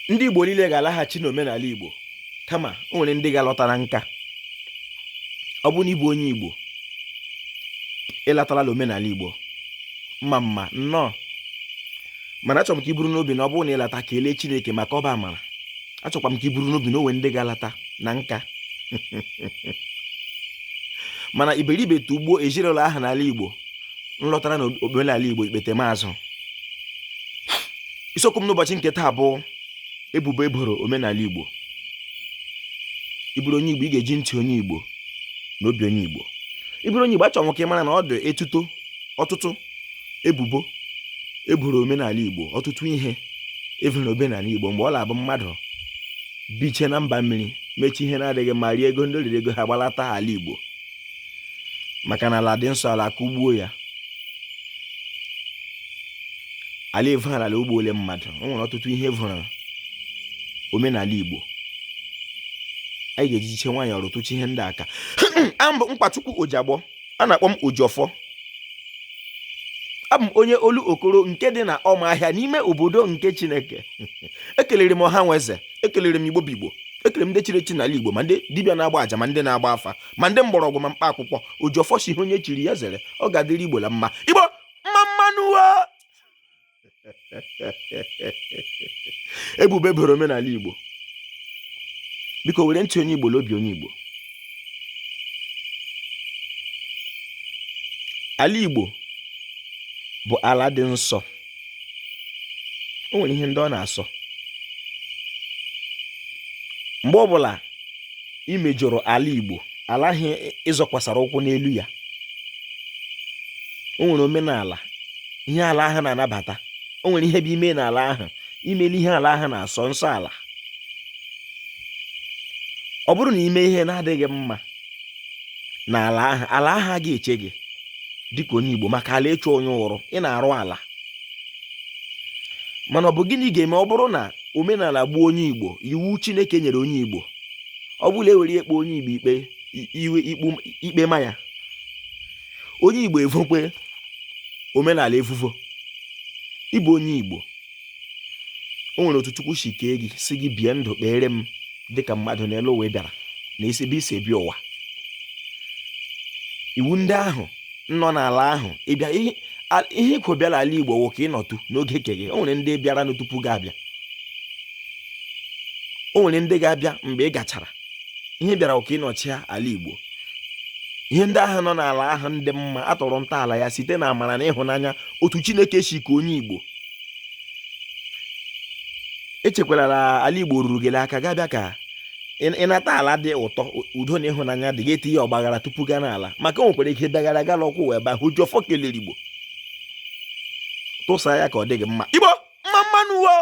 Ndị Igbo niile ga-alaghachi n'omenala Igbo, kama o nwere ndị ga-alọta na nka. Ọ bụrụ na ị bụ onye Igbo, ị latala n'omenala Igbo, mma mma nnọọ. Mana achọrọ m ka i buru n'obi na ọ bụrụ na ị lata, kelee Chineke maka ọ bụ amara. Achọkwa m ka i buru n'obi na o nwere ndị ga-alata na nka. Mana iberibe tugbuo ezinụlọ ahụ n'ala Igbo nlọtara na omenala Igbo ikpete maazụ. Isiokwu m n'ụbọchị nke taa bụ ebubo eboro omenala Igbo. Ị bụrụ onye Igbo, ị ga-eji ntị onye Igbo na obi onye Igbo. Ị bụrụ onye Igbo, achọrọ m ka ị mara na ọ dị etuto ọtụtụ ebubo eboro omenala Igbo, ọtụtụ ihe evere omenala Igbo mgbe ọ na-abụ mmadụ biche na mba mmiri, mechie ihe na-adịghị mma, rie ego ndị riri ego ha, gbalata ala Igbo, maka na ala dị nsọ, ala kụgbuo ya, ala evu ala ugbo ole mmadụ. O nwere ọtụtụ ihe evoro omenala Igbo. Anyị ga-ejiche nwayọọ rụtụchi ihe ndị aka. Abụ m Mkpachukwu Ojiagbọ, a na-akpọ m Ojiọfọ. Abụ m onye Olokoro nke dị na Ọmahịa n'ime obodo nke Chineke. Ekelere m ọha nwe eze, ekelere m Igbo bụ Igbo, ekelere m ndị chiri echi n'ala Igbo, ma ndị dibịa na-agba aja, ma ndị na-agba afa, ma ndị mgbọrọgwụ, ma mkpa akwụkwọ. Ojiọfọ si ihe onye chiri ya zere. Ọ ga-adịrị Igbo la mma. Igbo mma mma nụ o. Ebubo eboro omenala Igbo, biko were ntị onye Igbo na obi onye Igbo. Ala Igbo bụ ala dị nsọ. O nwere ihe ndị ọ na-asọ. Mgbe ọbụla ị mejọrọ ala Igbo, ala ahụ ị zọkwasara ụkwụ n'elu ya, o nwere omenala ihe ala ahụ na-anabata. O nwere ihe bụ ime n'ala ahụ, imeli ihe ala ahụ na-asọ nsọ ala. Ọ bụrụ na ime ihe na-adịghị mma n'ala ahụ, ala ahụ agaghị eche gị dịka onye Igbo, maka ala eche onye ụrụ. Ị na-arụ ala, mana ọ bụ gịnị ga-eme ọ bụrụ na omenala gbuo onye Igbo? Iwu Chineke nyere onye Igbo, ọ bụla ewere ekpe onye Igbo ikpe iwe ikpe ma ya, onye Igbo evokwe omenala evuvo. Ị bụ onye Igbo, o nwere otu Chukwu si kee gị, si gị bie ndụ, kpeere m dịka mmadụ n'elu ụwa ị bịara na isi ebe isi ebi ụwa. Iwu ndị ahụ nọ n'ala ahụ ịbịa ihe ikwo bịara ala Igbo wụ ka ị nọtụ n'oge ke gị. O nwere ndị bịara tupu gị abịa, o nwere ndị ga-abịa mgbe ị gachara. Ihe bịara ka ị nọchie ala Igbo. Ihe ndị ahụ nọ n'ala ahụ ndị mma a tọrọ ntọala ya site na amara na ịhụnanya otu Chineke si ka onye Igbo. Echekwala na ala Igbo ruru gị aka ga-abịa ka ị nata ala dị ụtọ, udo na ịhụnanya dị, ga-etinye ọgbaghara tupu gaa n'ala, maka o nwekwara ike bịaghara gala ọkwụ wee baa. Ojiọfọ kelere Igbo, tụsa ya ka ọ dị gị mma. Igbo mma mma nụ o.